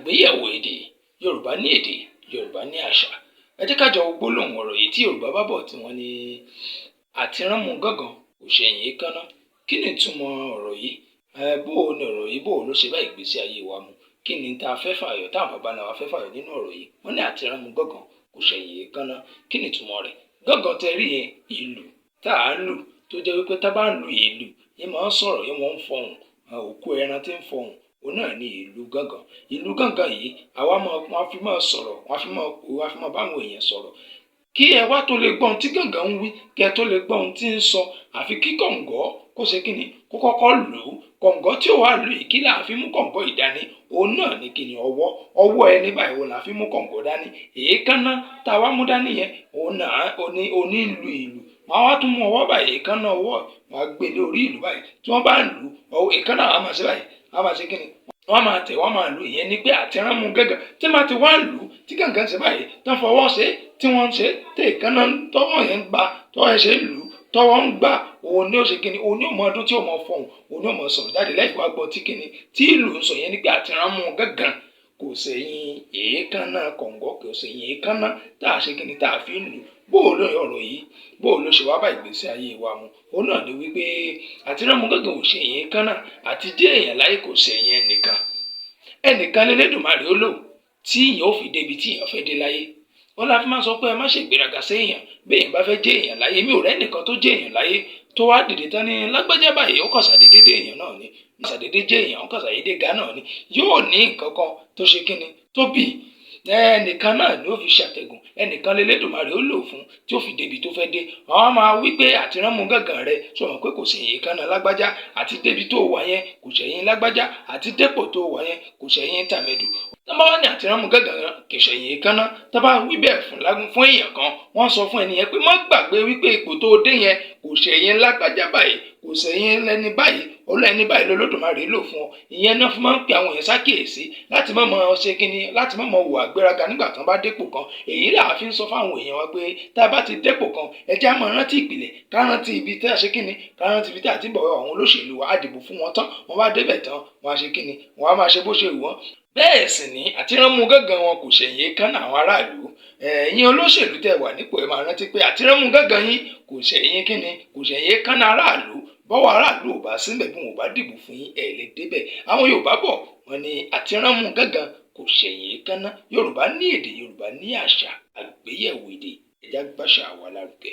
Àgbéyẹ̀wò èdè. Yorùbá ní èdè, Yorùbá ní àṣà. Ẹ jẹ́ ká jọ wo gbólóhùn ọ̀rọ̀ yìí tí Yorùbá bá bọ̀ tí wọ́n ní àtiránmú gángan kò ṣẹ̀yìn èékánná. Kí ni ìtumọ̀ ọ̀rọ̀ yìí? Bó o ní ọ̀rọ̀ yìí, bó o ló ṣe bá ìgbésí ayé wa mu? Kí ni tá a fẹ́ fàyọ, táwọn bàbá ńlá wa fẹ́ fàyọ nínú ọ̀rọ̀ yìí? Wọ́n ní àtiránmú gángan kò ṣẹ̀yìn èékánná. Kí ni ìtumọ̀ rẹ̀? Gángan tẹ rí yẹn, ìlù tá à ń lù, tó jẹ́ wípé tá bá ń lu ìlù yẹn, máa ń sọ̀rọ̀ yẹn, wọ́n ń fọhùn, òkú ẹran tí ń fọhùn, òun náà ní ìlù gángan. Ìlù gángan yìí, àwa máa, wọn fi máa sọ̀rọ̀, wọn fi máa báwọn èèyàn sọ̀rọ̀. Kí ẹ wá tó lè gbọ́ ohun tí gángan ń wí, kí ẹ tó lè gbọ́ ohun tí ń sọ, àfi kí kọ̀ǹgọ́ kó ṣe kí ni, kó kọ́kọ́ lù ú. Kọ̀ǹgọ́ tí ó wà lù yìí, kí là á fi mú kọ̀ǹgọ́ yìí dání? Òun náà ní kí ni, ọwọ́. Ọwọ́ ẹni báyìí, òun là á fi mú kọ̀ǹgọ́ dání. Èékánná tá a wá mú dání yẹn, òun náà oní oní lu ìlù. Wọn á wá tún mú ọwọ́ báyìí, èékánná ọwọ́, wọn á gbé lé orí ìlù báyìí. Tí wọ́n bá ń lù ú, èékánná àwọn máa ṣe báyìí, wọ́n máa ṣe kí ni, wọ́n máa tẹ̀, wọ́n máa lù. Ìyẹn ni pé àtiránmú gángan tí máa ti wá lù ú, tí gángan ṣe báyìí, tán fọwọ́ ṣe, tí wọ́n ń ṣe, tí èékánná tọwọ́ yẹn ń gba, tọwọ́ yẹn ṣe ń lù ú, tọwọ́ ń gbà, òun ni ó ṣe kíni, òun ni ó mọ ọdún tí ó mọ fọhùn, òun ni ó mọ sọ̀rọ̀ jáde lẹ́yìn wá gbọ́ tí kíni tí ìlù ń sọ. Yẹn ni pé àtiránmú gángan kò sẹ̀yìn èékánná kọ̀ǹgọ́, kò sẹ̀yìn èékánná tá a ṣe kíni, tá a fi ń lù. Bó o lóye ọ̀rọ̀ yìí, bó o ló ṣe wá bá ìgbésí ayé wa mu? Òun náà ni wípé àtiránmú gángan ò ṣẹ̀yìn èékánná, àti jẹ́ èèyàn láyé kò sẹ̀yìn ẹnìkan. Ẹnìkan l'Elédùmarè ó lò tí èèyàn ó fi débi tí èèyàn fẹ́ dé láyé. Wọn la fi máa sọ pé ẹ má ṣe ìgbéraga séèyàn. Bí èèyàn bá fẹ́ jẹ́ èèyàn láyé, mi ò rẹ́nìkan tó jẹ́ èèyàn láyé tó wá dìde tán ní lágbájá báyìí, ó kàn ṣàdédé dé èèyàn náà ni, ṣàdédé jẹ́ èèyàn, ó kàn ṣàdédé ga náà ni. Yóò ní nǹkan kan tó ṣe kíni, tó bì. Ẹnìkan náà ni ó fi ṣàtẹ̀gùn, ẹnìkan l'Elédùmarè ó lò fún tí ó fi débi tó fẹ́ dé. Àwọn máa wí pé àtiránmú gángan rẹ sọ mọ̀ pé kò sẹ̀yìn èékánná lágbájá, àti débi tó wà yẹn kò sẹ̀yìn lágbájá, àti dépò tó wà yẹn kò sẹ̀yìn tàmẹ̀dù. Tó bá wá ní àtiránmú gángan kò sẹ̀yìn èékánná, tó bá wí bẹ́ẹ̀ fún èèyàn kan, wọ́n sọ fún ẹnìyẹn pé má gbàgbé wípé ipò tó dé yẹn kò sẹ̀yìn lágbájá báyìí, kò sẹ̀yìn lẹ́ni báyìí, olú ẹni báyìí l'Olódùmarè lò fún ọ. Ìyẹn náà fi máa ń pe àwọn èèyàn sákìyèsí láti má mọ ṣe kíni, láti má mọ hùwà gbéraga nígbà tán bá dépò kan. Èyí là á fi ń sọ fáwọn èèyàn wa pé tá a bá ti dépò kan, ẹ jẹ́ á máa rántí ìpìlẹ̀, ká rántí ibi tí a ṣe kíni, ká rántí ibi tí a ti ń bọ̀. Àwọn olóṣèlú wa á dìbò fún wọn tán, wọ́n bá débẹ̀ tán, wọ́n á ṣe kíni, wọ́n á máa ṣe bó ṣe wù wọ́n. Bẹ́ẹ̀ sì ni àtiránmú gángan wọn kò ṣẹ̀yìn èékánná àwọn aráàlú. Ẹ̀yin olóṣèlú tẹ́ wà nípò, ẹ máa rántí pé àtiránmú gángan yín kò ṣẹ̀yìn kíni, kò ṣẹ̀yìn èékánná aráàlú. Bọ́wọ́ aráàlú ò bá síbẹ̀, bí wọn ò bá dìbò fún yín, ẹ̀ lè débẹ̀. Àwọn Yorùbá bọ̀, wọ́n ní àtiránmú gángan kò ṣẹ̀yìn èékánná. Yorùbá ní èdè, Yorùbá ní àṣà. Àgbéyẹ̀wò èdè, ẹ jẹ́ á gbàṣà wa lárugẹ.